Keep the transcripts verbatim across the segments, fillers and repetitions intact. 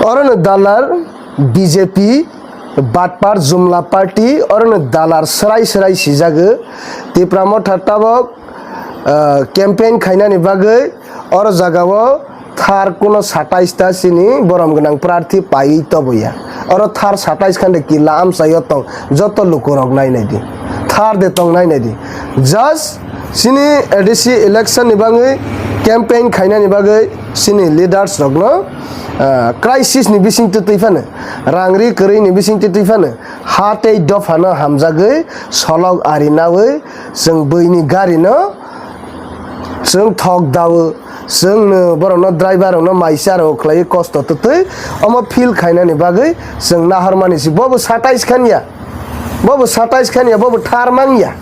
Orono dalar B J P, Batpar Jumla Party, orono dalar srai srai sijago. Tipra Motha tabok, ah, campaign khainani bagwi oro jagao thar kuno satais ta chini borom gwnang prarthi paiwi toboya. Oro thar satais khan de kila amchaio tong joto lukurok nainai di. Thar de tong nainai di. Just chini A D C election ni bagwi campaign khainani bagwi chini leaders rokno, ah, crisis ni bisingtwi twi phano, rang ri kwrwi ni bisingtwi twi phano, ha tei dophano hamjagwi solok ari nawi chwng buini gari no chwng thok dawo, chwngno borokno driver rokno maisa rok khlaiwi kosto twtwi omo feel khainani bagwi chwng nahormani si bobo satais khan ya, bobo satais khan ya, bobo thar mang ya.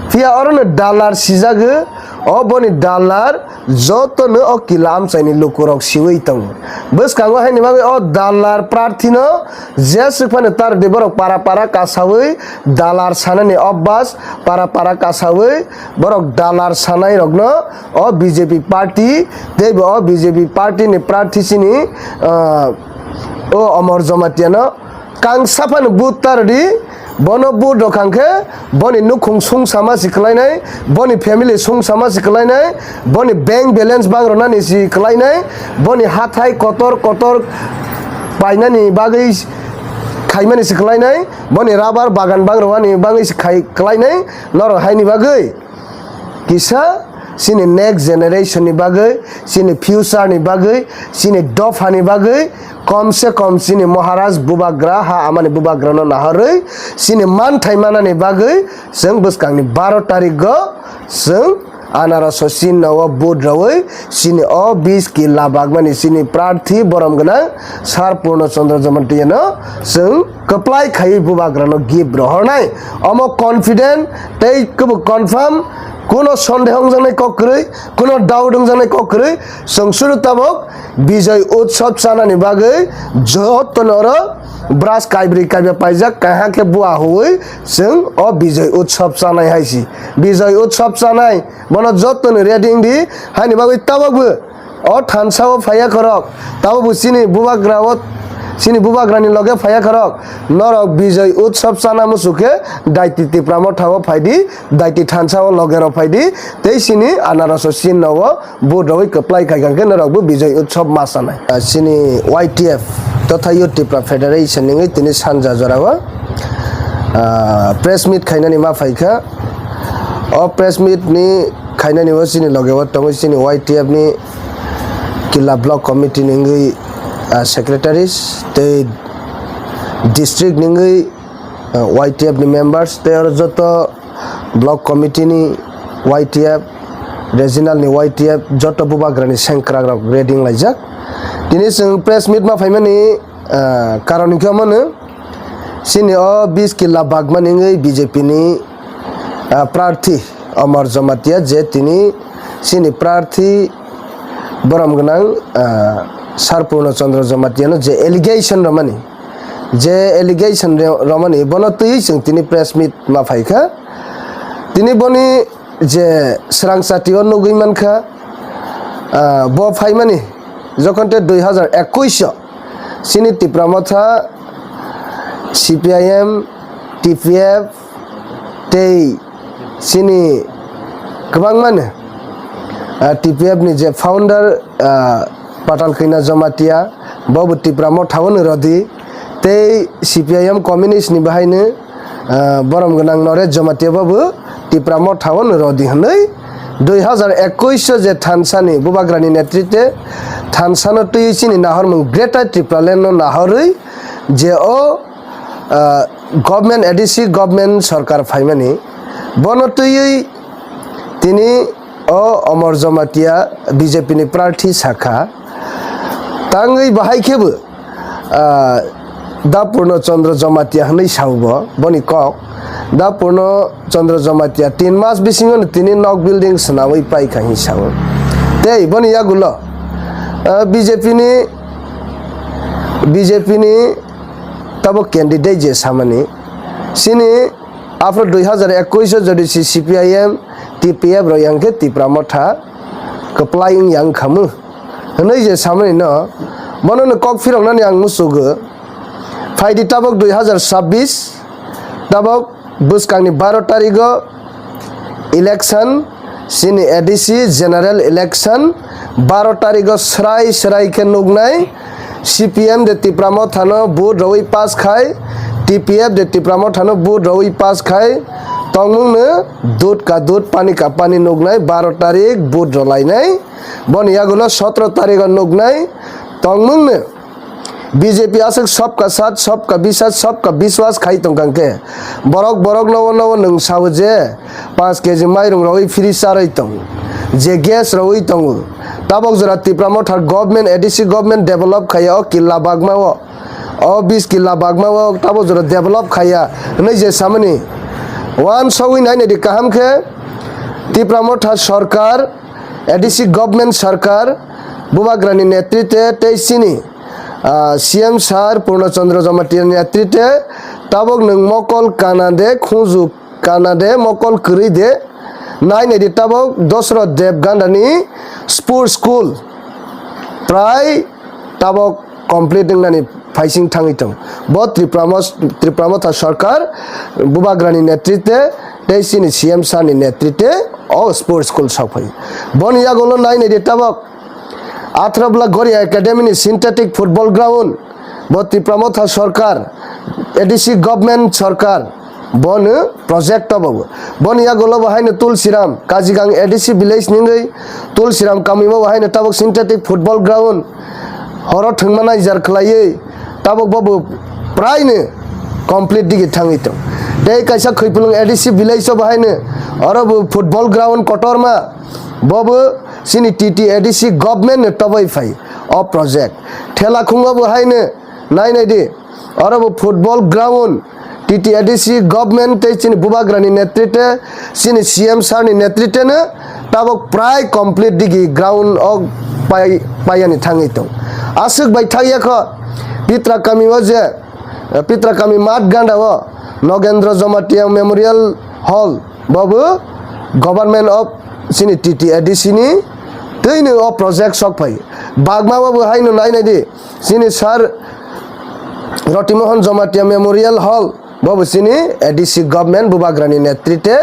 Phiya orono dalar sijago, o boni dalar jotono o kila amchaini lukurok siwi tongo. Bwskango haini bagwi o dalar prarthino jeswk phano tar di borok para para kasawi dalar sanani obas para para kasawi borok dalar sanai rokno o B J P party tei bo o B J P party ni prarthi chini, ah, o Omor Jamatia no kangsa phano vote ta rwdi, bono vote rwkha khe boni nukhung sungsama si kwlainai, boni family sungsama si kwlainai, boni bank balance bang rwnani si kwlainai, boni hathai kotor kotor painani bagwi khaimani si kwlainai, boni rubber bagan bang rwani bagwi si khai kwlainai, norok haini bagwi. Kisa chini next generation ni bagwi, chini future ni bagwi, chini dopha ni bagwi, kom se kom chini Maharaj bubagra, ha amani bubagra no nahorwi, chini manthai manani bagwi, chwng bwskang ni baro tarik go chwng anaraso chinno o vote rwwi, chini o bis kila bagmani chini prarthi borom gwnang Sir Purno Chandra Jamatia no chwng kwplai khaiwi bubagrano gift rohornai. Omo confident tei kwbo confirm, kuno sondeho wngjaknai kok kwrwi, kuno doubt wngjaknai kok kwrwi. Chwng suru tabok Bijoy Utsav chanani bagwi jotono oro brush kaibrwi kaiba paijak, kaiha khe bua huwi chwng o Bijoy Utsav chanai hai si. Bijoy Utsav chanai bono jotono ready wngdi, haini bagwi tabokbo o thansa o phaiya khorok, tabo bo chini bubagra o, chini bubagra ni loge phaiya khorok, norok Bijoy Utsav chana muchuk khe Daiti Tipra Motha o phaidi, Daiti thansa o loge rok phaidi, tei chini anaraso chinno o vote rwwi kwplai khai kha khe norok bo Bijoy Utsav ma chanai. Ah, chini Y T F totha Youth Tipra Federation ni wngwi tini sanja jora o, ah, press meet khainani ma phai kha. O press meet ni khainani o chini loge o tongwi chini Y T F ni Killa Block Committee ni wngwi, ah, secretaries tei district ni wngwi, ah, Y T F ni members tei oro joto block committee ni Y T F, regional ni Y T F joto bubagra ni sengkrak rok ready wnglaijak. Tini chwng press meet ma phaimani, ah, karon hwnkhe omo no chini o bis killa bagmani wngwi B J P ni, ah, prarthi Omor Jamatia je tini chini prarthi borom gwnang, ah, Sir Purno Chandra Jamatia no je allegation rwmani, je allegation re-, rwmani bono twiwi chwng tini press meet ma phai kha. Tini boni je swrang chati o nugwi man kha, ah, bo phaimani jokhon te dui hazar ekush o chini Tipra Motha, C P I M, T P F tei chini kwbangmano, ah, T P F ni je founder, ah, Patal Kanya Jamatia, bo bo Tipra Motha o no rodi, tei C P I M communist ni bahaino, ah, borom gwnang Naresh Jamatia bo bo Tipra Motha o no rodi hwnwi dui hazar ekush o je thansa ni bubagra ni netritwe thansa no twiwi chini nahormung Greater Tipraland no nahorwi je o, ah, government, A D C government sorkar phaimani, bono twiwi tini o Omor Jamatia B J P ni prarthi sakha. Tangwi bahai khebo, ah, Da Purno Chandra Jamatia hwnwi sao bo, boni kok. Da Purno Chandra Jamatia tin mas bisingo no tini nok building swnamwi paikha hwnwi sao. Tei boni yagulo, ah, B J P ni, B J P ni tabo candidate je samani, chini aphro dui hazar ekush o jodi si C P I M, T P F rok yang khe Tipra Motha kwplai wng yang khamu hwnwi je samani no Bono no kok phiroknani ang musugo. Phaidi tabok dui hazar sabbish, tabok bwskangni baro tarigo election, chini A D C general election, baro tarigo srai srai khe nuknai, C P M de Tipra Mothano vote rwi pass khai, T P F de Tipra Mothano vote rwi pass khai, tongmungno dud ka dud, pani ka pani nuknai, baro tarik vote rwlainai, boni yagulo sotro tarigo nuknai, tongmungno B J P aswk sabka sath, sabka biswas, sabka biswas khai tongkha hwnkhe, borok borok nogo nogo nwng sao je panch K G mairung rogwi free charwi tongo, je gas rogwi tongo, tabok jora Tipra Motha government, A D C government develop khaiya o killa bagma o, o bis killa bagma o tabok jora develop khaiya hwnwi je samani, uansugwi nainai di kaham khe Tipra Motha sarkar, A D C government sarkar, Bubagrani netrite tei chini, ah, C M sir Purno Chandra Jamatia netrite tabok nwng mokol kana de, khunju kana de, mokol kwrwi de, nainai di tabok Dosro Deb Gandani sports school prai tabok complete wngnani phaising thangwi tong. Bo Tripura Mos-, Tripura Motha sarkar, Bubagrani netrite tei chini C M sir ni netrite o sports school sok phai. Boni yagulo nainai di tabok Atharobla Goria Academy ni synthetic football ground, bo Tipra Motha sarkar, A D C government sarkar, bono project tobo. Boni yagulo bo haino Tulsiram, Kajigang A D C village ningwi Tulsiram kamimo bo haino tabok synthetic football ground, horo thwngma naijar khwlaiwi, tabok bobo praino complete digi thangwi tong. Tei kaisa Khwipulung A D C village o bo haino oro bo football ground kotorma, bobo chini T T A D C government no toboi phai o project. Thela khungo bo haino nainai di, oro bo football ground T T A D C government tei chini Bubagrani netrite, chini C M sir ni netrite no tabok prai complete digi ground o pai, paiyani thangwi tong. Aswk bai thangya kho Pitra kami o je, Pitra kami mat ganda o Nogendra Jamatia Memorial Hall, bobo government of chini T T A D C ni twino o project sok phai. Bagma bobo haino nainai di, chini sir Rotimohon Jamatia Memorial Hall, bobo chini A D C government Bubagrani netrite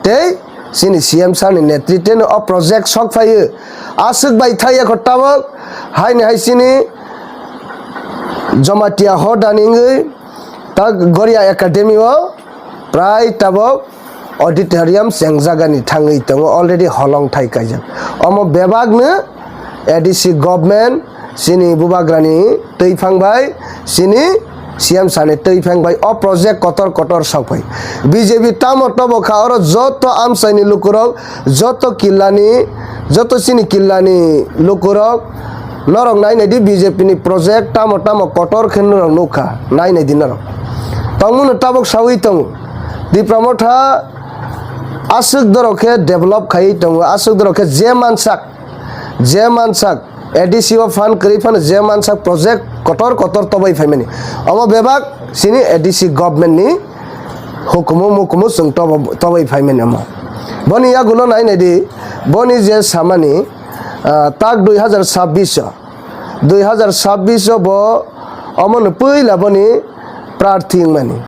tei chini C M sir ni netrite no o project sok phaio. Aswk bai thangya kho tabok haino hai chini Jamatia hoda ni wngwi tak Goria Academy o prai tabok auditorium chengjagani thangwi tongo, already holong thai kaijak. Omo bebakno A D C government chini Bubagrani twiphang bai, chini C M sir ni twiphang bai o project kotor kotor sok phai. B J P tamo tobo kha oro joto amchaini lukurok, joto killani, joto chini killani lukurok, norok nainai di B J P ni project tamo tamo kotor khe norok nukha, nainai di norok. Tongmungno tabok sawi tongo. Tipra Motha aswk dorok khe develop khaiwi tongo, aswk dorok khe je mansak, je mansak A D C o phan kwrwi phano je mansak project kotor kotor toboi phaimani. Omo bebak chini A D C government ni hukumu mukumu chwng tobo-, toboi phaimani omo. Boni yagulo nainai di, boni je samani, ah, tak dui hazar sabbish o, dui hazar sabbish o bo omono puila boni prarthi wngmani.